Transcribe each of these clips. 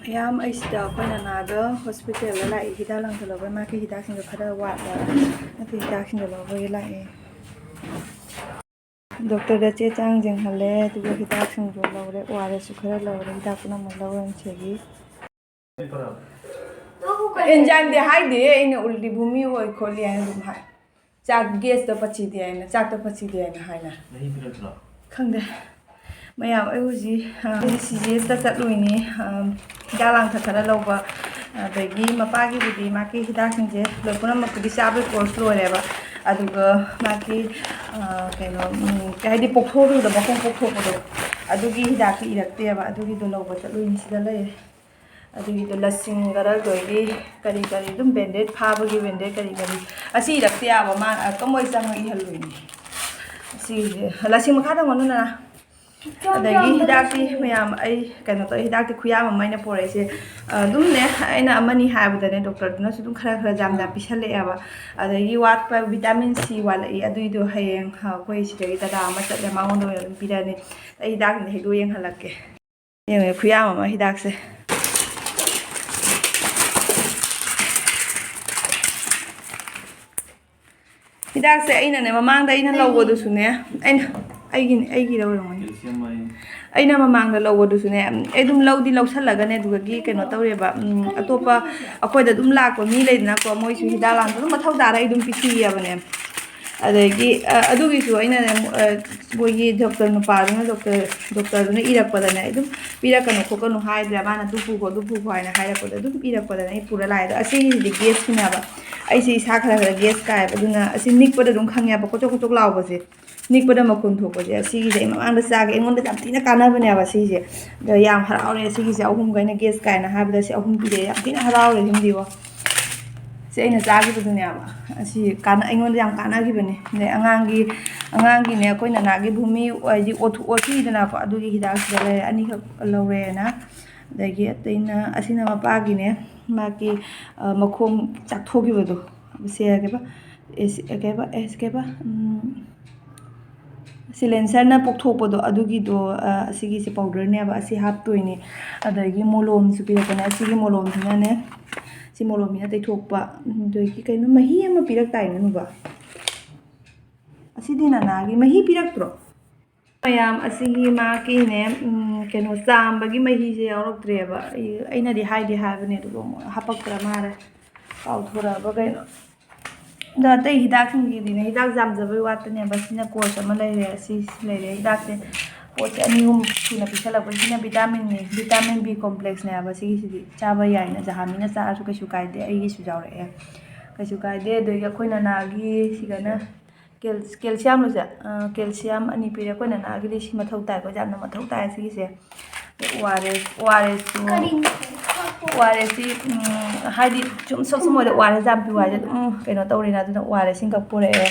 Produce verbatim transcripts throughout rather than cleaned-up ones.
ꯃꯌꯥꯝ, ꯑꯩꯁꯤꯗ ꯑꯩꯈꯣꯏ ꯅꯅꯥꯗꯣ ꯍꯣꯁꯄꯤꯇꯥꯜꯗ ꯂꯥꯛꯏ, ꯍꯤꯗꯥꯛ ꯂꯥꯡꯊꯛ ꯂꯧꯕ꯫ ꯃꯥꯒꯤ ꯍꯤꯗꯥꯛꯁꯤꯡꯗꯣ ꯈꯔ ꯋꯥꯠꯂꯦ, ꯑꯗꯨ ꯍꯤꯗꯥꯛꯁꯤꯡꯗꯣ ꯂꯧꯕꯒꯤ ꯂꯥꯛꯏ꯫ ꯗꯣꯛꯇꯔꯗ ꯆꯦ ꯆꯥꯡ ꯌꯦꯡꯍꯜꯂꯦ, ꯑꯗꯨꯒ ꯍꯤꯗꯥꯛꯁꯤꯡꯗꯣ ꯂꯧꯔꯦ, ꯑꯣ ꯑꯥꯔ ꯑꯦꯁꯁꯨ ꯈꯔ ꯂꯧꯔꯦ, ꯍꯤꯗꯥꯛ ꯄꯨꯝꯅꯃꯛ ꯂꯧꯔꯦ ꯉꯁꯤꯒꯤ꯫ ꯑꯦꯟꯖꯥꯏꯝꯗꯤ ꯍꯥꯏꯗꯦ ꯑꯩꯅ, ꯎꯜꯇꯤ ꯚꯨꯃꯤ ꯑꯣꯏ ꯈꯣꯠꯂꯤ ꯍꯥꯏꯅ ꯑꯗꯨꯝ ꯍꯥꯏ꯫ ꯆꯥꯛ ꯒꯦꯁꯇ ꯄꯆꯤꯗꯦ ꯍꯥꯏꯅ, ꯆꯥꯛꯇ ꯄꯆꯤꯗꯦ ꯍꯥꯏꯅ ꯍꯥꯏꯅ꯫ ꯃꯍꯤ ꯄꯤꯔꯛꯇ꯭ꯔꯣ? ꯈꯪꯗꯦ꯫ ꯃꯌꯥꯝ, ꯑꯩ ꯍꯧꯖꯤꯛ, ꯑ, ꯁꯤ ꯖꯤ ꯑꯦꯁꯇ ꯆꯠꯂꯨꯏꯅꯦ, ꯑ, ꯍꯤꯗꯥꯛ ꯂꯥꯡꯊꯛ ꯈꯔ ꯂꯧꯕ꯫ ꯑꯗꯒꯤ ꯃꯄꯥꯒꯤꯕꯨꯗꯤ, ꯃꯥꯒꯤ ꯍꯤꯗꯥꯛꯁꯤꯡꯁꯦ ꯂꯣꯏ ꯄꯨꯝꯅꯃꯛꯄꯨꯗꯤ ꯆꯥꯕꯒꯤ ꯀꯣꯔꯁ ꯂꯣꯏꯔꯦꯕ꯫ ꯑꯗꯨꯒ ꯃꯥꯒꯤ, ꯑ, ꯀꯩꯅꯣ, ꯎꯝ, ꯀꯩ ꯍꯥꯏꯗꯤ, ꯄꯣꯛꯊꯣꯛꯈꯤꯕꯗꯣ, ꯃꯈꯣꯡ ꯄꯣꯛꯊꯣꯛꯄꯗꯣ, ꯑꯗꯨꯒꯤ ꯍꯤꯗꯥꯛꯇꯤ ꯏꯔꯛꯇꯦꯕ꯫ ꯑꯗꯨꯒꯤꯗꯣ ꯂꯧꯕ ꯆꯠꯂꯨꯏꯅꯤ, ꯁꯤꯗ ꯂꯩꯔꯦ꯫ ꯑꯗꯨꯒꯤꯗꯣ ꯂꯁꯤꯡ ꯈꯔ, ꯑꯗꯒꯤ ꯀꯔꯤ ꯀꯔꯤ, ꯑꯗꯨꯝ ꯕꯦꯟꯗꯦꯠ ꯐꯥꯕꯒꯤ ꯕꯦꯟꯗꯦꯠ ꯀꯔꯤ ꯀꯔꯤ, ꯑꯁꯤ ꯏꯔꯛꯇ ꯌꯥꯕ, ꯃꯥ ꯀꯃꯣꯏ ꯆꯪꯉ ꯏꯍꯜꯂꯨꯏꯅꯤ꯫ ꯑꯁꯤꯁꯦ ꯂꯁꯤꯡ ꯃꯈꯥ ꯊꯝꯒꯅꯨ, ꯅꯅꯥ꯫ ꯑꯗꯒꯤ ꯍꯤꯗꯥꯛꯇꯤ ꯃꯌꯥꯝ ꯑꯩ ꯀꯩꯅꯣ ꯇꯧꯋꯦ, ꯍꯤꯗꯥꯛꯇꯤ ꯈꯨꯌꯥꯝ ꯑꯃ ꯑꯩꯅ ꯄꯨꯔꯛꯏꯁꯦ꯫ ꯑꯗꯨꯝꯅꯦ, ꯑꯩꯅ ꯑꯃꯅꯤ ꯍꯥꯏꯕꯗꯅꯦ, ꯗꯣꯛꯇꯔꯗꯨꯅꯁꯨ ꯑꯗꯨꯝ ꯈꯔ ꯈꯔ ꯌꯥꯝ ꯌꯥꯝ ꯄꯤꯁꯜꯂꯛꯑꯦꯕ꯫ ꯑꯗꯒꯤ ꯋꯥꯠꯄ ꯚꯤꯇꯥꯃꯤꯟ ꯁꯤ ꯋꯥꯠꯂꯛꯏ, ꯑꯗꯨꯏꯗꯣ ꯍꯌꯦꯡ, ꯑ, ꯑꯩꯈꯣꯏ ꯁꯤꯗꯒꯤ ꯗꯗꯥ ꯑꯃ ꯆꯠꯂꯦ, ꯃꯉꯣꯟꯗ ꯑꯣꯏꯅ ꯑꯗꯨꯝ ꯄꯤꯔꯛꯑꯅꯤ꯫ ꯑꯩ ꯍꯤꯗꯥꯛꯁꯤꯡꯗꯣ ꯍꯦꯛꯇ ꯌꯦꯡꯍꯜꯂꯛꯀꯦ꯫ ꯌꯦꯡꯉꯨ, ꯈꯨꯌꯥꯝ ꯑꯃ ꯍꯤꯗꯥꯛꯁꯦ꯫ ꯍꯤꯗꯥꯛꯁꯦ ꯑꯩꯅꯅꯦ, ꯃꯃꯥꯡꯗ ꯑꯩꯅ ꯂꯧꯕꯗꯨꯁꯨꯅꯦ, ꯑꯩꯅ, ꯑꯩꯒꯤꯅꯦ, ꯑꯩꯒꯤ ꯂꯧꯔꯝꯒꯅꯤ꯫ ꯀꯦꯜꯁꯤꯌꯝ ꯍꯥꯏ꯫ ꯑꯩꯅ ꯃꯃꯥꯡꯗ ꯂꯧꯕꯗꯨꯁꯨꯅꯦ, ꯑꯩ ꯑꯗꯨꯝ ꯂꯧꯗꯤ ꯂꯧꯁꯜꯂꯒꯅꯦ, ꯑꯗꯨꯗꯒꯤ ꯀꯩꯅꯣ ꯇꯧꯔꯦꯕ, ꯎꯝ, ꯑꯇꯣꯞꯄ ꯑꯩꯈꯣꯏꯗ ꯑꯗꯨꯝ ꯂꯥꯛꯄ ꯃꯤ ꯂꯩꯗꯅꯀꯣ, ꯃꯣꯏꯁꯨ ꯍꯤꯗꯥꯛ ꯂꯥꯡꯕ ꯑꯗꯨꯝ ꯃꯊꯧ ꯇꯥꯔ ꯑꯩ ꯑꯗꯨꯝ ꯄꯤꯊꯤꯑꯕꯅꯦ꯫ ꯑꯗꯒꯤ, ꯑ, ꯑꯗꯨꯒꯤꯁꯨ ꯑꯩꯅꯅꯦ, ꯑ, ꯃꯣꯏꯒꯤ ꯗꯣꯛꯇꯔ ꯅꯨꯄꯥꯗꯨꯅ, ꯗꯣꯛꯇꯔ, ꯗꯣꯛꯇꯔꯗꯨꯅ ꯏꯔꯛꯄꯗꯅꯦ, ꯑꯗꯨꯝ ꯄꯤꯔꯛꯀꯅꯨ ꯈꯣꯠꯀꯅꯨ ꯍꯥꯏꯗ꯭ꯔꯦ, ꯃꯥꯅ ꯑꯗꯨ ꯄꯨꯈꯣ, ꯑꯗꯨ ꯄꯨꯈꯣ ꯍꯥꯏꯅ ꯍꯥꯏꯔꯛꯄꯗ ꯑꯗꯨꯝ ꯏꯔꯛꯄꯗꯅꯦ ꯑꯩ ꯄꯨꯔ ꯂꯥꯛꯑꯦ꯫ ꯑꯗꯣ ꯑꯁꯤꯒꯤꯁꯤꯗꯤ ꯒꯦꯁꯀꯤꯅꯦꯕ꯫ ꯑꯩꯁꯦ ꯏꯁꯥ ꯈꯔ ꯈꯔ ꯒꯦꯁ ꯀꯥꯏꯌꯦꯕ, ꯑꯗꯨꯅ ꯑꯁꯤ ꯅꯤꯛꯄꯗ ꯑꯗꯨꯝ ꯈꯪꯉꯦꯕ, ꯀꯣꯆꯣꯛ ꯀꯣꯆꯣꯛ ꯂꯥꯎꯕꯁꯦ, ꯅꯤꯛꯄꯗ ꯃꯈꯣꯟ ꯊꯣꯛꯄꯁꯦ꯫ ꯑꯁꯤꯒꯤꯁꯦ ꯑꯩ ꯃꯃꯥꯡꯗ ꯆꯥꯒꯦ, ꯑꯩꯉꯣꯟꯗ ꯌꯥꯝ ꯊꯤꯅ ꯀꯥꯟꯅꯕꯅꯦꯕ ꯁꯤꯁꯦ꯫ ꯑꯗꯣ ꯌꯥꯝ ꯍꯔꯥꯎꯔꯦ ꯁꯤꯒꯤꯁꯦ, ꯑꯍꯨꯝꯒ ꯑꯩꯅ ꯒꯦꯁ ꯀꯥꯏꯅ ꯍꯥꯏꯕꯗ ꯁꯤ ꯑꯍꯨꯝ ꯄꯤꯔꯛꯑꯦ, ꯌꯥꯝ ꯊꯤꯅ ꯍꯔꯥꯎꯔꯦ ꯁꯤꯃꯗꯤꯀꯣ꯫ ꯁꯤ ꯑꯩꯅ ꯆꯥꯈꯤꯕꯗꯨꯅꯦꯕ꯫ ꯑꯁꯤ ꯀꯥꯟꯅ-, ꯑꯩꯉꯣꯟꯗ ꯌꯥꯝ ꯀꯥꯟꯅꯈꯤꯕꯅꯦ꯫ ꯑꯗꯩ ꯑꯉꯥꯡꯒꯤ, ꯑꯉꯥꯡꯒꯤꯅꯦ, ꯑꯩꯈꯣꯏ ꯅꯅꯥꯒꯤ ꯚꯨꯃꯤ ꯍꯥꯏꯗꯤ ꯑꯣꯊꯣꯛ-, ꯑꯣꯊꯤꯗꯅꯀꯣ, ꯑꯗꯨꯒꯤ ꯍꯤꯗꯥꯛꯁꯤꯗ ꯂꯩꯔꯦ, ꯑꯅꯤꯈꯛ ꯂꯧꯔꯦꯅ꯫ ꯑꯗꯒꯤ ꯑꯇꯩꯅ, ꯑꯁꯤꯅ ꯃꯄꯥꯒꯤꯅꯦ, ꯃꯥꯒꯤ, ꯑ, ꯃꯈꯣꯡ ꯆꯥꯛꯊꯣꯛꯈꯤꯕꯗꯣ, ꯁꯦ ꯀꯩꯕ, ꯑꯦꯁ-, ꯀꯩꯕ, ꯑꯦꯁ-, ꯀꯩꯕ, ꯎꯝ, ꯁꯤꯂꯦꯟꯁꯔꯅ ꯄꯣꯛꯊꯣꯛꯄꯗꯣ ꯑꯗꯨꯒꯤꯗꯣ, ꯑ, ꯑꯁꯤꯒꯤꯁꯦ ꯄꯥꯎꯗꯔꯅꯦꯕ, ꯑꯁꯤ ꯍꯥꯞꯇꯣꯏꯅꯦ꯫ ꯑꯗꯒꯤ ꯃꯣꯂꯣꯝꯁꯨ ꯄꯤꯔꯛꯄꯅꯦ꯫ ꯑꯁꯤꯒꯤ ꯃꯣꯂꯣꯝꯁꯤꯅꯅꯦ, ꯁꯤ ꯃꯣꯂꯣꯝꯁꯤꯅ ꯇꯩꯊꯣꯛꯄ꯫ ꯑꯗꯒꯤ ꯀꯩꯅꯣ ꯃꯍꯤ ꯑꯃ ꯄꯤꯔꯛꯇꯥꯏꯅꯦ ꯅꯨꯕ? ꯑꯁꯤꯗꯤ ꯅꯅꯥꯒꯤ ꯃꯍꯤ ꯄꯤꯔꯛꯇ꯭ꯔꯣ? ꯃꯌꯥꯝ ꯑꯁꯤꯒꯤ ꯃꯥꯒꯤꯅꯦ, ꯎꯝ, ꯀꯩꯅꯣ ꯆꯥꯝꯕꯒꯤ ꯃꯍꯤꯁꯦ ꯌꯥꯎꯔꯛꯇ꯭ꯔꯦꯕ꯫ ꯑꯩ, ꯑꯩꯅꯗꯤ ꯍꯥꯏꯗꯤ ꯍꯥꯏꯕꯅꯦ, ꯑꯗꯨꯒ ꯑꯃꯨꯛ ꯍꯥꯄꯛꯇ꯭ꯔ ꯃꯥꯜꯂꯦ꯫ ꯀꯥꯎꯊꯣꯔꯛꯑꯕ ꯀꯩꯅꯣ꯫ ꯑꯗꯣ ꯑꯇꯩ ꯍꯤꯗꯥꯛꯁꯤꯡꯒꯤꯗꯤꯅꯦ, ꯍꯤꯗꯥꯛ ꯌꯥꯝꯖꯕꯩ ꯋꯥꯇꯅꯦꯕ꯫ ꯁꯤꯅ ꯀꯣꯔꯁ ꯑꯃ ꯂꯩꯔꯦ, ꯑꯁꯤ ꯂꯩꯔꯦ ꯍꯤꯗꯥꯛꯁꯦ꯫ ꯄꯣꯠꯁꯦ ꯑꯅꯤ ꯑꯍꯨꯝ ꯁꯨꯅ ꯄꯤꯁꯜꯂꯛꯄꯁꯤꯅ ꯚꯤꯇꯥꯃꯤꯟꯅꯤ, ꯚꯤꯇꯥꯃꯤꯟ B complexꯅꯦ ꯍꯥꯏꯕ꯫ ꯁꯤꯒꯤꯁꯤꯗꯤ ꯆꯥꯕ ꯌꯥꯏꯅ, ꯖꯍꯥꯃꯤꯅ ꯆꯥꯔꯁꯨ ꯀꯩꯁꯨ ꯀꯥꯏꯗꯦ꯫ ꯑꯩꯒꯤꯁꯨ ꯌꯥꯎꯔꯛꯑꯦ, ꯀꯩꯁꯨ ꯀꯥꯏꯗꯦ꯫ ꯑꯗꯒꯤ ꯑꯩꯈꯣꯏ ꯅꯅꯥꯒꯤ ꯁꯤꯒꯅ ꯀꯦꯜ-, ꯀꯦꯜꯁꯤꯌꯝꯂꯣ ꯁꯦ? ꯑ, ꯀꯦꯜꯁꯤꯌꯝ ꯑꯅꯤ ꯄꯤꯔꯦ꯫ ꯑꯩꯈꯣꯏ ꯅꯅꯥꯒꯤꯗꯤ ꯁꯤ ꯃꯊꯧ ꯇꯥꯏꯀꯣ, ꯌꯥꯝꯅ ꯃꯊꯧ ꯇꯥꯏ ꯁꯤꯒꯤꯁꯦ꯫ ꯑꯗꯩ ORS, ORSꯁꯨ, ꯀꯔꯤꯅꯣ? ORSꯁꯤ, ꯎꯝ, ꯍꯥꯏꯗꯤ ꯁꯨꯝ ꯁꯣꯛ ꯁꯨꯝ ꯃꯣꯏꯗ ORS ꯌꯥꯝ ꯄꯤꯌꯨ ꯍꯥꯏꯁꯦ ꯑꯗꯨꯝ ꯀꯩꯅꯣ ꯇꯧꯔꯦꯅ, ꯑꯗꯨꯅ ORS ꯁꯤꯡꯈꯛ ꯄꯨꯔꯛꯑꯦ꯫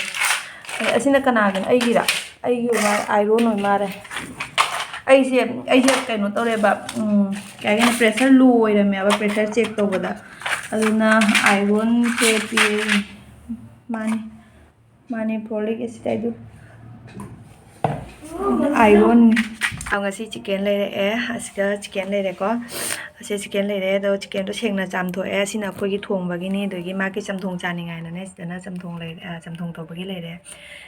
ꯑꯗꯩ ꯑꯁꯤꯅ ꯀꯅꯥꯒꯤꯅꯣ? ꯑꯩꯒꯤꯔ? ꯑꯩꯒꯤ ꯑꯣꯏ ꯃꯥꯜꯂꯦ, iron ꯑꯣꯏ ꯃꯥꯜꯂꯦ꯫ ꯑꯩꯁꯦ, ꯑꯩꯁꯦ ꯀꯩꯅꯣ ꯇꯧꯔꯦꯕ, ꯎꯝ, ꯀꯩ ꯍꯥꯏꯒꯅꯤ, pressure low ꯑꯣꯏꯔꯝꯃꯦꯕ pressure check ꯇꯧꯕꯗ꯫ ꯑꯗꯨꯅ ironꯁꯦ ꯄꯤꯔꯛꯏꯅꯦ꯫ ꯃꯥꯅꯤ, ꯃꯥꯅꯤ, folic acid ꯍꯥꯏꯗꯣ꯫ Iron꯫ ꯑ, ꯉꯁꯤ chicken ꯂꯩꯔꯛꯑꯦ꯫ ꯑꯁꯤꯗ chicken ꯂꯩꯔꯦꯀꯣ꯫ ꯑꯁꯤ chicken ꯂꯩꯔꯦ꯫ ꯑꯗꯣ chickenꯗꯣ ꯁꯦꯡꯅ ꯆꯥꯝꯊꯣꯛꯑꯦ꯫ ꯁꯤꯅ ꯑꯩꯈꯣꯏꯒꯤ ꯊꯣꯡꯕꯒꯤꯅꯤ꯫ ꯑꯗꯒꯤ ꯃꯥꯒꯤ ꯆꯝꯊꯣꯡ ꯆꯥꯅꯤꯡꯉꯥꯏꯅꯅꯦ, ꯁꯤꯗꯅ ꯆꯝꯊꯣꯡ ꯂꯩꯔꯦ, ꯑ, ꯆꯝꯊꯣꯡ ꯇꯧꯕꯒꯤ ꯂꯩꯔꯦ꯫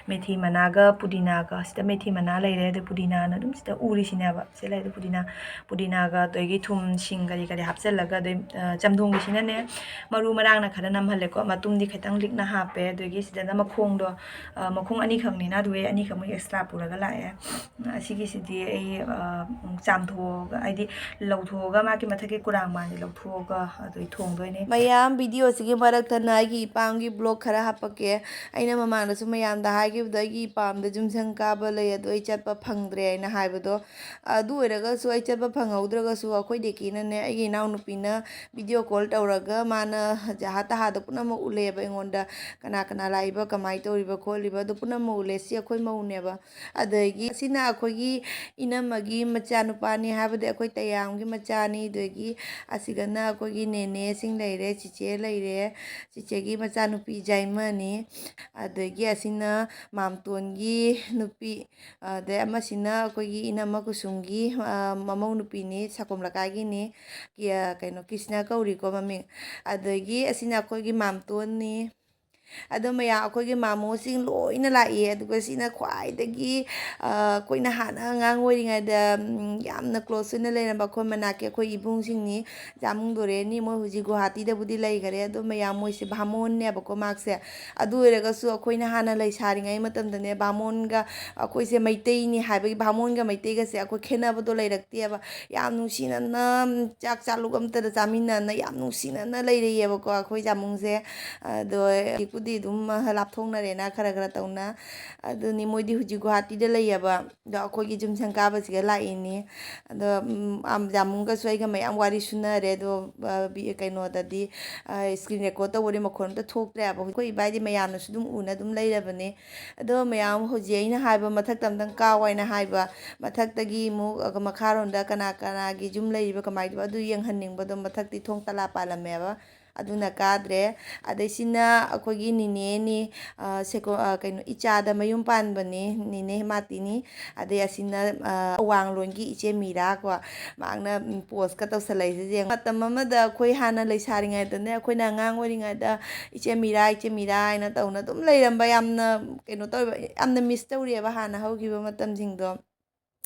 ꯃꯦꯊꯤ ꯃꯅꯥꯒ ꯄꯨꯗꯤꯅꯥꯒ, ꯁꯤꯗ ꯃꯦꯊꯤ ꯃꯅꯥ ꯂꯩꯔꯦ, ꯑꯗꯩ ꯄꯨꯗꯤꯅꯥꯅ ꯑꯗꯨꯝ ꯁꯤꯗ ꯎꯔꯤꯁꯤꯅꯦꯕ꯫ ꯁꯤ ꯂꯩꯔꯦ ꯄꯨꯗꯤꯅꯥ, ꯄꯨꯗꯤꯅꯥꯒ ꯑꯗꯒꯤ ꯊꯨꯝ, ꯁꯤꯡ ꯀꯔꯤ ꯀꯔꯤ ꯍꯥꯞꯆꯜꯂꯒ, ꯑꯗꯩ, ꯑ, ꯆꯝꯊꯣꯡꯒꯤꯁꯤꯅꯅꯦ, ꯃꯔꯨ ꯃꯔꯥꯡꯅ ꯈꯔ ꯅꯝꯍꯜꯂꯦꯀꯣ, ꯃꯇꯨꯝꯗꯤ ꯈꯤꯇꯪ ꯂꯤꯛꯅ ꯍꯥꯞꯄꯦ꯫ ꯑꯗꯒꯤ ꯁꯤꯗꯅ ꯃꯈꯣꯡꯗꯣ, ꯑ, ꯃꯈꯣꯡ ꯑꯅꯤꯈꯛꯅꯤꯅ, ꯑꯗꯨꯒꯤ ꯑꯩ ꯑꯅꯤꯈꯛ ꯃꯣꯏ extra ꯄꯨꯔꯒ ꯂꯥꯛꯑꯦ꯫ ꯑꯁꯤꯒꯤꯁꯤꯗꯤ ꯑꯩ, ꯑ, ꯆꯥꯝꯊꯣꯛꯑꯒ, ꯍꯥꯏꯗꯤ ꯂꯧꯊꯣꯛꯑꯒ, ꯃꯥꯒꯤ ꯃꯊꯛꯀꯤ ꯀꯨꯔꯥꯡ ꯃꯥꯟꯁꯦ ꯂꯧꯊꯣꯛꯑꯒ ꯑꯗꯨ ꯊꯣꯡꯗꯣꯏꯅꯦ꯫ ꯃꯌꯥꯝ, videoꯁꯤꯒꯤ ꯃꯔꯛꯇꯅ ꯑꯩꯒꯤ ꯏꯄꯥꯝꯒꯤ vlog ꯈꯔ ꯍꯥꯄꯛꯀꯦ꯫ ꯑꯩꯅ ꯃꯃꯥꯡꯗꯁꯨ ꯃꯌꯥꯝꯗ ꯍꯥꯏꯈꯤꯕꯗꯣ, ꯑꯩꯒꯤ ꯏꯄꯥꯝꯗ ꯖꯨꯝꯁꯪ ꯀꯥꯕ ꯂꯩ, ꯑꯗꯣ ꯑꯩ ꯆꯠꯄ ꯐꯪꯗ꯭ꯔꯦ ꯍꯥꯏꯅ ꯍꯥꯏꯕꯗꯣ꯫ ꯑꯗꯨ ꯑꯣꯏꯔꯒꯁꯨ ꯑꯩ ꯆꯠꯄ ꯐꯪꯍꯧꯗ꯭ꯔꯒꯁꯨ, ꯑꯩꯈꯣꯏ ꯗꯦꯀꯤꯅꯅꯦ, ꯑꯩꯒꯤ ꯏꯅꯥꯎꯅꯨꯄꯤꯅ video call ꯇꯧꯔꯒ ꯃꯥꯅ ꯖꯍꯥ ꯇꯍꯥꯗ ꯄꯨꯝꯅꯃꯛ ꯎꯠꯂꯦꯕ ꯑꯩꯉꯣꯟꯗ, ꯀꯅꯥ ꯀꯅꯥ ꯂꯥꯛꯏꯕ, ꯀꯃꯥꯏꯅ ꯇꯧꯔꯤꯕ ꯈꯣꯠꯂꯤꯕ, ꯑꯗꯨ ꯄꯨꯝꯅꯃꯛ ꯎꯠꯂꯦ꯫ ꯁꯤ ꯑꯩꯈꯣꯏ ꯃꯧꯅꯦꯕ꯫ ꯑꯗꯒꯤ ꯁꯤꯅ ꯑꯩꯈꯣꯏꯒꯤ ꯏꯅꯝ ꯑꯃꯒꯤ ꯃꯆꯥꯅꯨꯄꯥꯅꯤ, ꯍꯥꯏꯕꯗꯤ ꯑꯩꯈꯣꯏ ꯇꯌꯥꯝꯒꯤ ꯃꯆꯥꯅꯤ꯫ ꯑꯗꯒꯤ ꯑꯁꯤꯒꯅ ꯑꯩꯈꯣꯏꯒꯤ ꯅꯦꯅꯦꯁꯤꯡ ꯂꯩꯔꯦ, ꯆꯤꯆꯦ ꯂꯩꯔꯦ, ꯆꯤꯆꯦꯒꯤ ꯃꯆꯥꯅꯨꯄꯤ ꯖꯥꯏꯃꯅꯤ꯫ ꯑꯗꯒꯤ ꯑꯁꯤꯅ ꯃꯥꯝꯇꯣꯟꯒꯤ ꯅꯨꯄꯤ, ꯑꯗꯩ ꯑꯃꯁꯤꯅ ꯑꯩꯈꯣꯏꯒꯤ ꯏꯅꯝꯃ ꯀꯨꯁꯨꯝꯒꯤ, ꯑ, ꯃꯃꯧ ꯅꯨꯄꯤꯅꯤ, ꯁꯀꯨꯝ ꯂꯩꯀꯥꯏꯒꯤꯅꯤ꯫ ꯀꯤ-, ꯑ, ꯀꯩꯅꯣ, ꯀ꯭ꯔꯤꯁꯅ ꯀꯧꯔꯤꯀꯣ ꯃꯃꯤꯡ꯫ ꯑꯗꯒꯤ ꯑꯁꯤꯅ ꯑꯩꯈꯣꯏꯒꯤ ꯃꯥꯝꯇꯣꯟꯅꯤ꯫ ꯑꯗꯣ ꯃꯌꯥꯝ, ꯑꯩꯈꯣꯏꯒꯤ ꯃꯥꯃꯣꯁꯤꯡ ꯂꯣꯏꯅ ꯂꯥꯛꯏ꯫ ꯑꯗꯨꯒ ꯁꯤꯅ ꯈ꯭ꯋꯥꯏꯗꯒꯤ, ꯑ, ꯑꯩꯈꯣꯏꯅ ꯍꯥꯟꯅ ꯑꯉꯥꯡ ꯑꯣꯏꯔꯤꯉꯩꯗ, ꯎꯝ, ꯌꯥꯝꯅ close ꯑꯣꯏꯅ ꯂꯩꯔꯝꯕ ꯑꯩꯈꯣꯏ ꯃꯅꯥꯛꯀꯤ ꯑꯩꯈꯣꯏ ꯏꯕꯨꯡꯁꯤꯡꯅꯤ꯫ ꯖꯥꯃꯨꯡ ꯗꯣꯔꯦꯟꯅꯤ꯫ ꯃꯣꯏ ꯍꯧꯖꯤꯛ ꯒꯨꯋꯥꯍꯥꯇꯤꯗꯕꯨꯗꯤ ꯂꯩꯈꯔꯦ꯫ ꯑꯗꯣ ꯃꯌꯥꯝ, ꯃꯣꯏꯁꯦ ꯚꯥꯃꯣꯟꯅꯦꯕꯀꯣ ꯃꯍꯥꯛꯁꯦ꯫ ꯑꯗꯨ ꯑꯣꯏꯔꯒꯁꯨ ꯑꯩꯈꯣꯏꯅ ꯍꯥꯟꯅ ꯂꯩꯁꯥꯔꯤꯉꯩ ꯃꯇꯝꯗꯅꯦ, ꯚꯥꯃꯣꯟꯒ, ꯑꯩꯈꯣꯏꯁꯦ ꯃꯩꯇꯩꯅꯤ ꯍꯥꯏꯕꯒꯤ ꯚꯥꯃꯣꯟꯒ ꯃꯩꯇꯩꯒꯁꯦ ꯑꯩꯈꯣꯏ ꯈꯦꯠꯅꯕꯗꯣ ꯂꯩꯔꯛꯇꯦꯕ꯫ ꯌꯥꯝ ꯅꯨꯡꯁꯤꯅꯅ, ꯆꯥꯛ ꯆꯥꯂꯨꯛ ꯑꯝꯇꯗ ꯆꯥꯃꯤꯟꯅꯅ ꯌꯥꯝ ꯅꯨꯡꯁꯤꯅꯅ ꯂꯩꯔꯛꯑꯦꯕꯀꯣ ꯑꯩꯈꯣꯏ ꯖꯥꯃꯨꯡꯁꯦ꯫ ꯑꯗꯣ ꯍꯧꯖꯤꯛꯄꯨꯗꯤ ꯑꯗꯨꯝ ꯂꯥꯞꯊꯣꯛꯅꯔꯦꯅ ꯈꯔ ꯈꯔ ꯇꯧꯅ꯫ ꯑꯗꯨꯅꯤ, ꯃꯣꯏꯗꯤ ꯍꯧꯖꯤꯛ ꯒꯨꯋꯥꯍꯥꯇꯤꯗ ꯂꯩꯌꯦꯕ꯫ ꯑꯗꯣ ꯑꯩꯈꯣꯏꯒꯤ ꯖꯨꯝꯁꯪ ꯀꯥꯕꯁꯤꯒ ꯂꯥꯛꯏꯅꯤ꯫ ꯑꯗꯣ, ꯎꯝ, ꯑꯝ, ꯖꯥꯃꯨꯡꯒꯁꯨ ꯑꯩꯒ ꯃꯌꯥꯝ ꯋꯥꯔꯤ ꯁꯨꯅꯔꯦ꯫ ꯑꯗꯣ, ꯑ, ꯕꯤ-, ꯀꯩꯅꯣꯗꯗꯤ, ꯑ, screen record ꯇꯧꯕꯗꯤ ꯃꯈꯣꯟ ꯑꯝꯇ ꯊꯣꯛꯇ꯭ꯔꯦꯕ꯫ ꯑꯩꯈꯣꯏ ꯏꯕꯥꯏꯗꯤ ꯃꯌꯥꯝꯅꯁꯨ ꯑꯗꯨꯝ ꯎꯅ ꯑꯗꯨꯝ ꯂꯩꯔꯕꯅꯦ꯫ ꯑꯗꯣ ꯃꯌꯥꯝ, ꯍꯧꯖꯤꯛ ꯑꯩꯅ ꯍꯥꯏꯕ ꯃꯊꯛꯇ ꯑꯝꯇꯪ ꯀꯥꯎ ꯍꯥꯏꯅ ꯍꯥꯏꯕ, ꯃꯊꯛꯇꯒꯤ ꯑꯃꯨꯛ, ꯑ, ꯃꯈꯥꯔꯣꯝꯗ ꯀꯅꯥ ꯀꯅꯥꯒꯤ ꯌꯨꯝ ꯂꯩꯔꯤꯕ, ꯀꯃꯥꯏꯅ ꯇꯧꯕ, ꯑꯗꯨ ꯌꯦꯡꯍꯟꯅꯤꯡꯕꯗꯣ꯫ ꯃꯊꯛꯇꯤ ꯊꯣꯡ ꯇꯂꯥ ꯄꯥꯜꯂꯝꯃꯦꯕ꯫ ꯑꯗꯨꯅ ꯀꯥꯗ꯭ꯔꯦ꯫ ꯑꯗꯩ ꯁꯤꯅ ꯑꯩꯈꯣꯏꯒꯤ ꯅꯤꯅꯦꯅꯤ, ꯑ, ꯁꯦꯀꯣ-, ꯑ, ꯀꯩꯅꯣ, ꯏꯆꯥꯗ ꯃꯌꯨꯝ ꯄꯥꯟꯕꯅꯤ, ꯅꯤꯅꯦ ꯍꯦꯃꯥꯇꯤꯅꯤ꯫ ꯑꯗꯩ ꯑꯁꯤꯅ, ꯑ, ꯑꯋꯥꯡꯂꯣꯟꯒꯤ ꯏꯆꯦ ꯃꯤꯔꯥ ꯀꯣ꯫ ꯃꯍꯥꯛꯅ, ꯎꯝ, poseꯀ ꯇꯧꯁꯜꯂꯛꯏꯁꯦ ꯌꯦꯡꯉꯣ꯫ ꯃꯇꯝ ꯑꯃꯗ ꯑꯩꯈꯣꯏ ꯍꯥꯟꯅ ꯂꯩꯁꯥꯔꯤꯉꯩꯗꯅꯦ, ꯑꯩꯈꯣꯏꯅ ꯑꯉꯥꯡ ꯑꯣꯏꯔꯤꯉꯩꯗ ꯏꯆꯦ ꯃꯤꯔꯥ, ꯏꯆꯦ ꯃꯤꯔꯥ ꯍꯥꯏꯅ ꯇꯧꯅ ꯑꯗꯨꯝ ꯂꯩꯔꯝꯕ, ꯌꯥꯝꯅ ꯀꯩꯅꯣ ꯇꯧꯋꯦꯕ, ꯌꯥꯝꯅ miss ꯇꯧꯔꯤꯑꯕ ꯍꯥꯟꯅ ꯍꯧꯈꯤꯕ ꯃꯇꯝꯁꯤꯡꯗꯣ꯫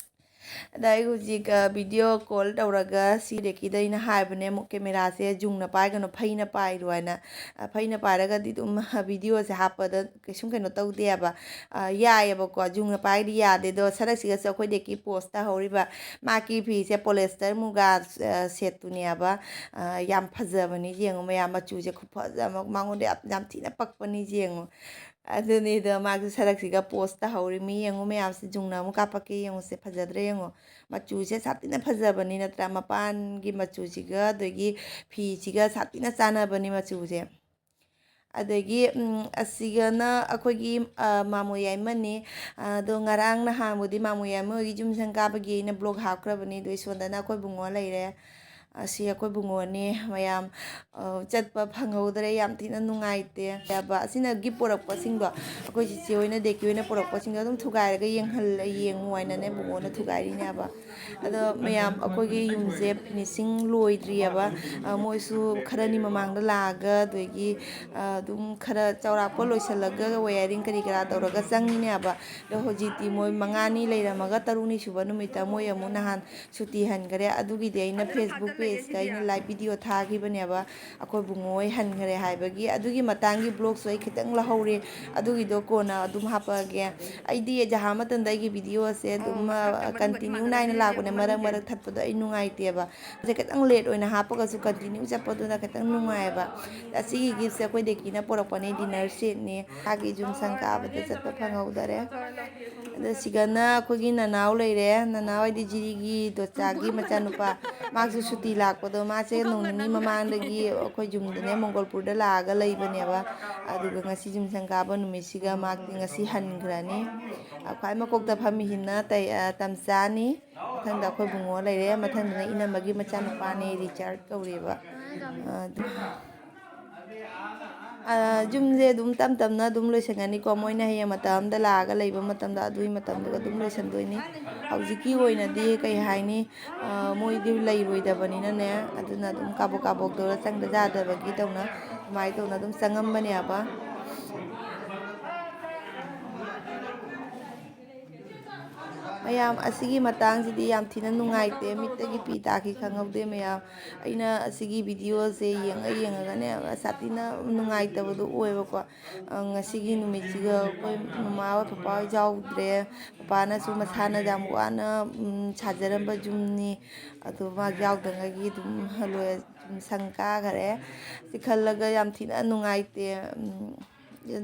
ꯑꯗ ꯑꯩ ꯍꯧꯖꯤꯛ, ꯑ, video call ꯇꯧꯔꯒ ꯁꯤ ꯔꯦꯀꯤꯗ ꯑꯩꯅ ꯍꯥꯏꯕꯅꯦ, ꯑꯃꯨꯛ cameraꯁꯦ ꯖꯨꯡꯅ ꯄꯥꯏꯒꯅꯨ, ꯐꯩꯅ ꯄꯥꯏꯔꯣ ꯍꯥꯏꯅ꯫ ꯑ, ꯐꯩꯅ ꯄꯥꯏꯔꯒꯗꯤ ꯑꯗꯨꯝ videoꯁꯦ ꯍꯥꯞꯄꯗ ꯀꯩꯁꯨꯝ ꯀꯩꯅꯣ ꯇꯧꯗꯦꯕ꯫ ꯑ, ꯌꯥꯏꯑꯕꯀꯣ, ꯖꯨꯡꯅ ꯄꯥꯏꯔꯗꯤ ꯌꯥꯗꯦ꯫ ꯑꯗꯣ ꯁꯔꯛꯁꯤꯒꯁꯨ ꯑꯩꯈꯣꯏ ꯔꯦꯀꯤ pose ꯇꯥꯍꯧꯔꯤꯕ꯫ ꯃꯥꯒꯤ ꯐꯤꯁꯦ polyester ꯃꯨꯒꯥ, ꯑ, setꯇꯨꯅꯦꯕ꯫ ꯑ, ꯌꯥꯝ ꯐꯖꯕꯅꯤ, ꯌꯦꯡꯉꯨ ꯃꯌꯥꯝ, ꯃꯆꯨꯁꯦ ꯈꯨꯐꯖ ꯑꯃ, ꯃꯉꯣꯟꯗ ꯌꯥꯝ, ꯌꯥꯝ ꯊꯤꯅ ꯄꯛꯄꯅꯤ, ꯌꯦꯡꯉꯨ꯫ ꯑꯗꯨꯅꯤꯗ, ꯃꯥꯒꯤ ꯁꯔꯛꯁꯤꯒ pose ꯇꯥꯍꯧꯔꯤ꯫ ꯃꯤ ꯌꯦꯡꯉꯨ ꯃꯌꯥꯝꯁꯦ, ꯖꯨꯡꯅ ꯑꯃꯨꯛ ꯀꯥꯞꯄꯛꯀꯦ ꯌꯦꯡꯉꯨꯁꯦ, ꯐꯖꯗ꯭ꯔꯥ ꯌꯦꯡꯉꯨ꯫ ꯃꯆꯨꯁꯦ ꯁꯥꯊꯤꯅ ꯐꯖꯕꯅꯤ ꯅꯠꯇ꯭ꯔꯥ? ꯃꯄꯥꯟꯒꯤ ꯃꯆꯨꯁꯤꯒ ꯑꯗꯒꯤ ꯐꯤꯁꯤꯒ ꯁꯥꯊꯤꯅ ꯆꯥꯟꯅꯕꯅꯤ ꯃꯆꯨꯁꯦ꯫ ꯑꯗꯒꯤ, ꯎꯝ, ꯑꯁꯤꯒꯅ ꯑꯩꯈꯣꯏꯒꯤ, ꯑ, ꯃꯥꯃꯣ ꯌꯥꯏꯃꯅꯤ꯫ ꯑꯗꯣ ꯉꯔꯥꯡ ꯅꯍꯥꯟꯕꯨꯗꯤ ꯃꯥꯃꯣ ꯌꯥꯏꯃ ꯍꯣꯏꯒꯤ ꯌꯨꯝ ꯁꯪ ꯀꯥꯕꯒꯤ ꯑꯩꯅ ꯕ꯭ꯂꯣꯒ ꯍꯥꯞꯈ꯭ꯔꯕꯅꯤ꯫ ꯑꯗꯣ ꯑꯩ ꯁꯣꯝꯗꯅ ꯑꯩꯈꯣꯏ ꯕꯨꯡꯉꯣ ꯂꯩꯔꯦ꯫ ꯑꯁꯤ ꯑꯩꯈꯣꯏ ꯕꯨꯡꯉꯣꯅꯤ꯫ ꯃꯌꯥꯝ, ꯑ, ꯆꯠꯄ ꯐꯪꯍꯧꯗ꯭ꯔꯦ꯫ ꯌꯥꯝ ꯊꯤꯅ ꯅꯨꯡꯉꯥꯏꯇꯦ ꯍꯥꯏꯕ꯫ ꯑꯁꯤꯅ ꯒꯤꯐ ꯄꯨꯔꯛꯄꯁꯤꯡꯗꯣ, ꯑꯩꯈꯣꯏ ꯆꯤꯆꯦ ꯍꯣꯏꯅ, ꯗꯦꯀꯤ ꯍꯣꯏꯅ ꯄꯨꯔꯛꯄꯁꯤꯡꯗꯣ ꯑꯗꯨꯝ ꯊꯨꯒꯥꯏꯔꯒ ꯌꯦꯡꯍꯜꯂ-, ꯌꯦꯡꯉꯨ ꯍꯥꯏꯅꯅꯦ ꯕꯨꯡꯉꯣꯅ ꯊꯨꯒꯥꯏꯔꯤꯅꯦꯕ꯫ ꯑꯗꯣ ꯃꯌꯥꯝ, ꯑꯩꯈꯣꯏꯒꯤ ꯌꯨꯝꯁꯦ ꯐꯤꯅꯤꯁꯤꯡ ꯂꯣꯏꯗ꯭ꯔꯤꯑꯕ꯫ ꯑ, ꯃꯣꯏꯁꯨ ꯈꯔꯅꯤ ꯃꯃꯥꯡꯗ ꯂꯥꯛꯑꯒ, ꯑꯗꯒꯤ, ꯑ, ꯑꯗꯨꯝ ꯈꯔ ꯆꯥꯎꯔꯥꯛꯄ ꯂꯣꯏꯁꯤꯜꯂꯒ ꯋꯦꯌꯥꯔꯤꯡ ꯀꯔꯤ ꯀꯔꯥ ꯇꯧꯔꯒ ꯆꯪꯉꯤꯅꯦꯕ꯫ ꯑꯗꯣ ꯍꯧꯖꯤꯛꯇꯤ ꯃꯣꯏ ꯃꯉꯥꯅꯤ ꯂꯩꯔꯝꯃꯒ ꯇꯔꯨꯛꯅꯤ ꯁꯨꯕ ꯅꯨꯃꯤꯠꯇ ꯃꯣꯏ ꯑꯃꯨꯛ ꯅꯍꯥꯟ ꯁꯨꯇꯤ ꯍꯟꯈꯔꯦ꯫ ꯑꯗꯨꯒꯤꯗꯤ ꯑꯩꯅ Facebook ꯄꯦꯖꯇ ꯑꯩꯅ ꯂꯥꯏꯚ ꯚꯤꯗꯤꯑꯣ ꯊꯥꯈꯤꯕꯅꯦꯕ, ꯑꯩꯈꯣꯏ ꯕꯨꯡꯉꯣ ꯍꯣꯏ ꯍꯟꯈꯔꯦ ꯍꯥꯏꯕꯒꯤ꯫ ꯑꯗꯨꯒꯤ ꯃꯇꯥꯡꯒꯤ ꯕ꯭ꯂꯣꯒꯁꯨ ꯑꯩ ꯈꯤꯇꯪ ꯂꯧꯍꯧꯔꯦ, ꯑꯗꯨꯒꯤꯗꯣ ꯀꯣꯟꯅ ꯑꯗꯨꯝ ꯍꯥꯞꯄꯛꯑꯒꯦ꯫ ꯑꯩꯗꯤ ꯖꯍꯥ ꯃꯇꯝꯗ ꯑꯩꯒꯤ ꯚꯤꯗꯤꯑꯣꯁꯦ ꯑꯗꯨꯝ, ꯑ, ꯀꯟꯇꯤꯅ꯭ꯌꯨ ꯅꯥꯏꯅ ꯂꯥꯛꯄꯅꯦ, ꯃꯔꯛ ꯃꯔꯛ ꯊꯠꯄꯗꯣ ꯑꯩ ꯅꯨꯡꯉꯥꯏꯇꯦꯕ꯫ ꯁꯦ ꯈꯤꯇꯪ ꯂꯦꯠ ꯑꯣꯏꯅ ꯍꯥꯞꯄꯒꯁꯨ ꯀꯟꯇꯤꯅ꯭ꯌꯨ ꯆꯠꯄꯗꯨꯅ ꯈꯤꯇꯪ ꯅꯨꯡꯉꯥꯏꯌꯦꯕ꯫ ꯑꯁꯤꯒꯤ ꯒꯤꯐꯁꯦ ꯑꯩꯈꯣꯏ ꯗꯦꯀꯤꯅ ꯄꯨꯔꯛꯄꯅꯦ, ꯗꯤꯅꯔ ꯁꯦꯠꯅꯤ꯫ ꯃꯥꯒꯤ ꯌꯨꯝ ꯁꯪ ꯀꯥꯕꯗ ꯆꯠꯄ ꯐꯪꯍꯧꯗꯔꯦ꯫ ꯑꯗꯣ ꯁꯤꯒꯅ ꯑꯩꯈꯣꯏꯒꯤ ꯅꯅꯥꯎ ꯂꯩꯔꯦ, ꯅꯅꯥꯎ ꯍꯥꯏꯗꯤ ꯖꯤꯔꯤꯒꯤ ꯗꯣꯆꯥꯒꯤ ꯃꯆꯥꯅꯨꯄꯥ꯫ ꯃꯥꯁꯨ ꯁꯨꯇꯤ ꯂꯥꯛꯄꯗꯣ, ꯃꯥꯁꯦ ꯅꯣꯡ ꯅꯤꯅꯤ ꯃꯃꯥꯡꯗꯒꯤ ꯑꯩꯈꯣꯏ ꯌꯨꯝꯗꯅꯦ, ꯃꯣꯡꯒꯣꯜꯄꯨꯔꯗ ꯂꯥꯛꯑꯒ ꯂꯩꯕꯅꯦꯕ꯫ ꯑꯗꯨꯒ ꯉꯁꯤ ꯌꯨꯝ ꯁꯪ ꯀꯥꯕ ꯅꯨꯃꯤꯠꯁꯤꯒ ꯃꯥꯗꯤ ꯉꯁꯤ ꯍꯟꯈ꯭ꯔꯅꯤ꯫ ꯈ꯭ꯋꯥꯏ ꯃꯀꯣꯛꯇ ꯐꯝꯃꯤꯁꯤꯅ ꯇꯩ-, ꯑ, ꯇꯝꯆꯥꯅꯤ꯫ ꯃꯊꯪꯗ ꯑꯩꯈꯣꯏ ꯕꯨꯡꯉꯣ ꯂꯩꯔꯦ꯫ ꯃꯊꯪꯗꯅ ꯏꯅꯝꯃꯒꯤ ꯃꯆꯥꯅꯨꯄꯥꯅꯦ, ꯔꯤꯆꯥꯔꯠ ꯀꯧꯔꯦꯕ꯫ ꯑ, ꯑ, ꯌꯨꯝꯁꯦ ꯑꯗꯨꯝ ꯇꯞ ꯇꯞꯅ ꯑꯗꯨꯝ ꯂꯣꯏꯁꯟꯒꯅꯤꯀꯣ꯫ ꯃꯣꯏꯅ ꯍꯌꯦꯡ ꯃꯇꯝ ꯑꯝꯗ ꯂꯥꯛꯑꯒ ꯂꯩꯕ ꯃꯇꯝꯗ ꯑꯗꯨꯒꯤ ꯃꯇꯝꯗꯨꯒ ꯑꯗꯨꯝ ꯂꯣꯏꯁꯟꯗꯣꯏꯅꯤ꯫ ꯍꯧꯖꯤꯛꯀꯤ ꯑꯣꯏꯅꯗꯤ ꯀꯩ ꯍꯥꯏꯅꯤ, ꯑ, ꯃꯣꯏꯗꯤ ꯂꯩꯔꯣꯏꯗꯕꯅꯤꯅꯅꯦ, ꯑꯗꯨꯅ ꯑꯗꯨꯝ ꯀꯥꯕꯣꯛ ꯀꯥꯕꯣꯛ ꯇꯧꯔ ꯆꯪꯗ ꯌꯥꯗꯕꯒꯤ ꯇꯧꯅ ꯑꯗꯨꯃꯥꯏꯅ ꯇꯧꯅ ꯑꯗꯨꯝ ꯆꯪꯉꯝꯕꯅꯦꯕ꯫ ꯃꯌꯥꯝ, ꯑꯁꯤꯒꯤ ꯃꯇꯥꯡꯁꯤꯗꯤ ꯌꯥꯝ ꯊꯤꯅ ꯅꯨꯡꯉꯥꯏꯇꯦ, ꯃꯤꯠꯇꯒꯤ ꯄꯤ ꯇꯥꯈꯤ ꯈꯪꯍꯧꯗꯦ ꯃꯌꯥꯝ꯫ ꯑꯩꯅ ꯑꯁꯤꯒꯤ ꯚꯤꯗꯤꯑꯣꯁꯦ ꯌꯦꯡꯉ ꯌꯦꯡꯉꯒꯅꯦ ꯁꯥꯊꯤꯅ ꯅꯨꯡꯉꯥꯏꯇꯕꯗꯣ ꯑꯣꯏꯕꯀꯣ꯫ ꯑ, ꯉꯁꯤꯒꯤ ꯅꯨꯃꯤꯠꯁꯤꯒ ꯑꯩꯈꯣꯏ ꯃꯃꯥ ꯍꯣꯏ ꯄꯄꯥ ꯍꯣꯏ ꯌꯥꯎꯗ꯭ꯔꯦ꯫ ꯄꯄꯥꯅꯁꯨ ꯃꯁꯥꯅ ꯌꯥꯝ ꯋꯥꯅ, ꯎꯝ, ꯁꯥꯖꯔꯝꯕ ꯌꯨꯝꯅꯤ꯫ ꯑꯗꯣ ꯃꯥ ꯌꯥꯎꯗꯉꯩꯒꯤ ꯑꯗꯨꯝ ꯂꯣꯏ-, ꯁꯪ ꯀꯥꯈꯔꯦ꯫ ꯁꯤ ꯈꯜꯂꯒ ꯌꯥꯝ ꯊꯤꯅ ꯅꯨꯡꯉꯥꯏꯇꯦ꯫ ꯎꯝ,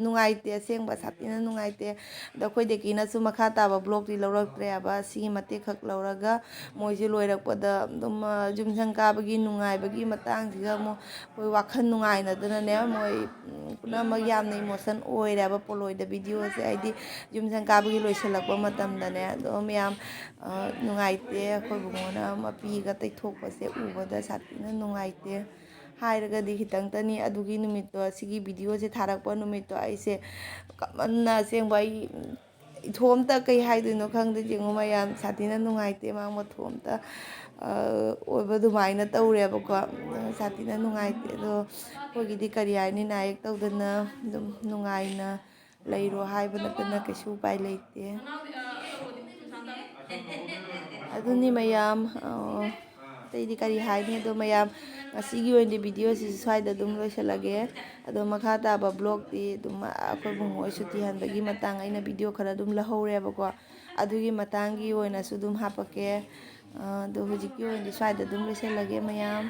ꯅꯨꯡꯉꯥꯏꯇꯦ, ꯑꯁꯦꯡꯕ ꯁꯥꯊꯤꯅ ꯅꯨꯡꯉꯥꯏꯇꯦ꯫ ꯑꯗꯣ ꯑꯩꯈꯣꯏ ꯗꯦꯀꯤꯅꯁꯨ ꯃꯈꯥ ꯇꯥꯕ ꯕ꯭ꯂꯣꯛꯇꯤ ꯂꯧꯔꯛꯇ꯭ꯔꯦꯕ, ꯁꯤꯒꯤ ꯃꯇꯦꯛ ꯈꯛ ꯂꯧꯔꯒ ꯃꯣꯏꯁꯦ ꯂꯣꯏꯔꯛꯄꯗ ꯑꯗꯨꯝ, ꯑ, ꯌꯨꯝꯁꯪ ꯀꯥꯕꯒꯤ ꯅꯨꯡꯉꯥꯏꯕꯒꯤ ꯃꯇꯥꯡꯁꯤꯒ ꯑꯃꯨꯛ ꯑꯩꯈꯣꯏ ꯋꯥꯈꯜ ꯅꯨꯡꯉꯥꯏꯅꯗꯅꯅꯦ, ꯃꯣꯏ, ꯎꯝ, ꯄꯨꯝꯅꯃꯛ ꯌꯥꯝꯅ ꯏꯃꯣꯁꯟ ꯑꯣꯏꯔꯦꯕ ꯄꯣꯂꯣꯏꯗ ꯚꯤꯗꯤꯑꯣꯁꯦ, ꯍꯥꯏꯗꯤ ꯌꯨꯝꯁꯪ ꯀꯥꯕꯒꯤ ꯂꯣꯏꯁꯤꯜꯂꯛꯄ ꯃꯇꯝꯗꯅꯦ꯫ ꯑꯗꯣ ꯃꯌꯥꯝ, ꯑ, ꯅꯨꯡꯉꯥꯏꯇꯦ, ꯑꯩꯈꯣꯏ ꯕꯨꯡꯉꯣꯅ ꯃꯄꯤꯒ ꯇꯩꯊꯣꯛꯄꯁꯦ ꯎꯕꯗ ꯁꯥꯊꯤꯅ ꯅꯨꯡꯉꯥꯏꯇꯦ꯫ ꯍꯥꯏꯔꯒꯗꯤ ꯈꯤꯇꯪꯇꯅꯤ, ꯑꯗꯨꯒꯤ ꯅꯨꯃꯤꯠꯇꯣ, ꯁꯤꯒꯤ ꯚꯤꯗꯤꯑꯣꯁꯦ ꯊꯥꯔꯛꯄ ꯅꯨꯃꯤꯠꯇꯣ ꯑꯩꯁꯦ ꯀꯞꯃꯟꯅ, ꯑꯁꯦꯡꯕ ꯑꯩ ꯏꯊꯣꯝꯇ ꯀꯩ ꯍꯥꯏꯗꯣꯏꯅꯣ ꯈꯪꯗꯦ꯫ ꯌꯦꯡꯉꯨ ꯃꯌꯥꯝ, ꯁꯥꯊꯤꯅ ꯅꯨꯡꯉꯥꯏꯇꯦ, ꯃꯥ ꯃꯊꯣꯝꯇ, ꯑ, ꯑꯣꯏꯕ ꯑꯗꯨꯃꯥꯏꯅ ꯇꯧꯔꯦꯕꯀꯣ꯫ ꯑ, ꯁꯥꯊꯤꯅ ꯅꯨꯡꯉꯥꯏꯇꯦ꯫ ꯑꯗꯣ ꯑꯩꯈꯣꯏꯒꯤꯗꯤ ꯀꯔꯤ ꯍꯥꯏꯅꯤ, ꯅꯥꯌꯦꯛ ꯇꯧꯗꯅ ꯑꯗꯨꯝ ꯅꯨꯡꯉꯥꯏꯅ ꯂꯩꯔꯣ ꯍꯥꯏꯕ ꯅꯠꯇꯅ ꯀꯩꯁꯨ ꯎꯄꯥꯏ ꯂꯩꯇꯦ꯫ ꯑꯗꯨꯅꯤ ꯃꯌꯥꯝ, ꯑ, ꯑꯇꯩꯗꯤ ꯀꯔꯤ ꯍꯥꯏꯅꯤ? ꯑꯗꯣ ꯃꯌꯥꯝ, ꯉꯁꯤꯒꯤ ꯑꯣꯏꯅꯗꯤ ꯚꯤꯗꯤꯑꯣꯁꯤꯁꯨ ꯁ꯭ꯋꯥꯏꯗ ꯑꯗꯨꯝ ꯂꯣꯏꯁꯤꯜꯂꯒꯦ꯫ ꯑꯗꯣ ꯃꯈꯥ ꯇꯥꯕ ꯕ꯭ꯂꯣꯛꯇꯤ ꯑꯗꯨꯝ ꯑꯩꯈꯣꯏ ꯕꯨꯡꯉꯣ ꯍꯣꯏ ꯁꯨꯇꯤ ꯍꯟꯕꯒꯤ ꯃꯇꯥꯡ ꯑꯩꯅ ꯚꯤꯗꯤꯑꯣ ꯈꯔ ꯑꯗꯨꯝ ꯂꯧꯍꯧꯔꯦꯕꯀꯣ, ꯑꯗꯨꯒꯤ ꯃꯇꯥꯡꯒꯤ ꯑꯣꯏꯅꯁꯨ ꯑꯗꯨꯝ ꯍꯥꯞꯄꯛꯀꯦ꯫ ꯑ, ꯑꯗꯣ ꯍꯧꯖꯤꯛꯀꯤ ꯑꯣꯏꯅꯗꯤ ꯁ꯭ꯋꯥꯏꯗ ꯑꯗꯨꯝ ꯂꯣꯏꯁꯤꯜꯂꯒꯦ ꯃꯌꯥꯝ꯫